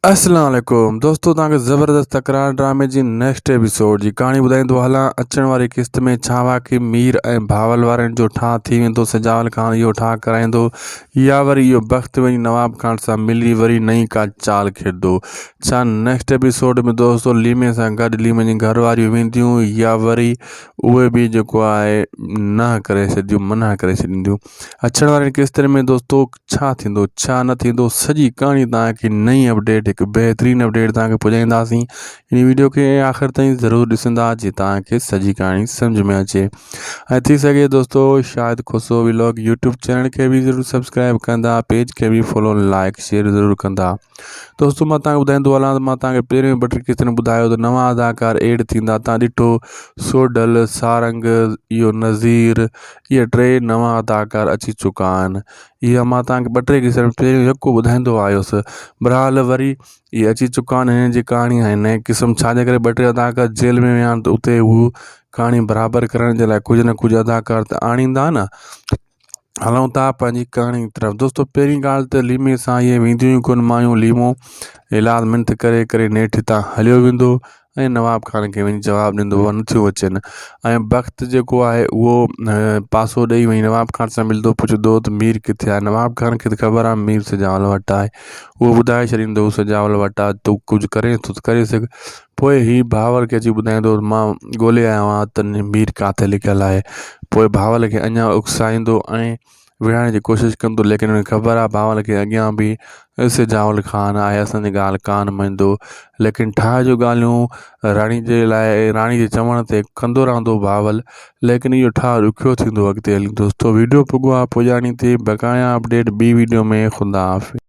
اسلام عليڪم دوستو توهان کي زبردست تڪرار ڊرامي جي نيڪسٽ ايپيسوڊ جي ڪهاڻي ٻڌائيندو هلان اچڻ واري قسط ۾ ڇا واقعي مير ۽ بهاول وارن جو ٺاهه ٿي ويندو سجاول خان اهو ٺاهه ڪرائيندو يا وري اهو بخت وڃي نواب خان سان ملي وري نئين ڪا چال کيڏندو ڇا نيڪسٽ ايپيسوڊ ۾ دوستو ليمي سان گڏ ليمي جي گهر واريون وينديون يا وري اهي به جيڪو آهي نه ڪري ڇڏيون منع ڪري ڇڏينديون اچڻ وارين قسطن ۾ دوستو ڇا ٿيندو ڇا نه ٿيندو سڄي ڪهاڻي توهان کي نئين اپڊيٽ هڪ بهترين اپڊيٽ توهان کي پڄائينداسين ان ويڊيو کي آخر تائين ضرور ڏسندا جي توهان کي سڄي ڪهاڻي سمجھ ۾ اچي ۽ ٿي سگهي دوستو Shahid Khoso vlog YouTube channel کي به ضرور سبسڪرائب ڪندا پيج کي به فالو لائڪ شيئر ضرور ڪندا دوستو مان توهان کي ٻڌائيندو هلان ته مان توهان کي پهريون ٻه ٽي قسطن ٻڌايو ته نوان اداڪار ايڊ ٿيندا توهان ڏٺو سوڍل سارنگ اهو نذير اهي ٽي نوان اداڪار اچي چڪا آهن. اها مان توهان کي ٻه ٽي قسط پهريون يڪو ٻڌائيندو آيس. بهرحال وري اهي اچي چڪا آهن هنن جي ڪهاڻي ۽ نئين قسم ڇا جي ڪري ٻه ٽي اداڪار جيل ۾ ويا آهن ته اتي هو ڪهاڻي برابر ڪرڻ جي لاء ڪجهه نه ڪجهه اداڪار ته آڻيندا نه. هلون ٿا پنهنجي ڪهاڻي جي طرف دوستو پهرين ڳالهه ته ليمي سان اهي وينديون ئي ڪونه مايون ليمو ايلاز منٿ ڪري ڪري نيٺ هتان هليو ويندو ۽ نواب خان کي وڃي جواب ڏيندو هو نٿيون اچن ۽ بخت جيڪو آهي اهو پاسو ڏئي وڃي نواب خان سان ملندو پڇندو ته مير ڪٿي آهي نواب خان کي ته خبر آهي مير سجاول وٽ آهي اهو ٻڌائي ڇڏيندو هو سجاول وٽ آهي تون ڪجهه ڪرين ٿو ته ڪري سگهه پوء هي بهاول کي اچي ٻڌائيندو ته مان ڳولي آيو آهيان ته مير ڪاٿي لڪيل آهي پوء بهاول کي اڃا اڪسائيندو ۽ وڙهائڻ جي ڪوشش ڪندو ليڪن ان کي خبر آهي بهاول کي اڳيان به سجاول خان آهي اسان جي ڳالهه ڪانه مڃندو ليڪن ٺاهه جو ڳالهيون راڻي جي لاء راڻي جي چوڻ تي ڪندو رهندو بهاول ليڪن اهو ٺاهه ڏکيو ٿيندو اڳتي هلي دوستو ويڊيو پڳو آهي پڄاڻي تي بقايا اپڊيٽ ٻي ويڊيو ۾ خدا حافظ.